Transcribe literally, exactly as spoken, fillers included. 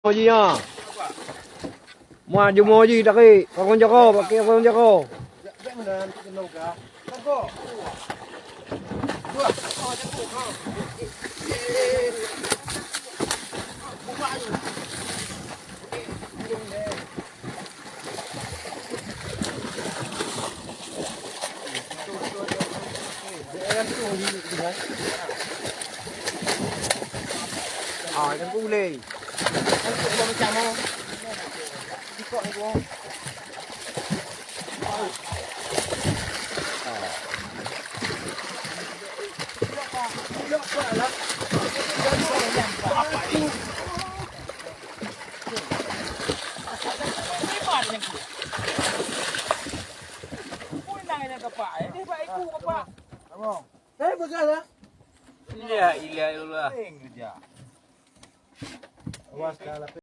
Jih nyan. Muat jumoe jih tarék. Korong jaroe, pakai korong jaroe. Ah, ikan gulai. Abang. Eh, bagas lah. La ilaha illallah. Awas, dah lah.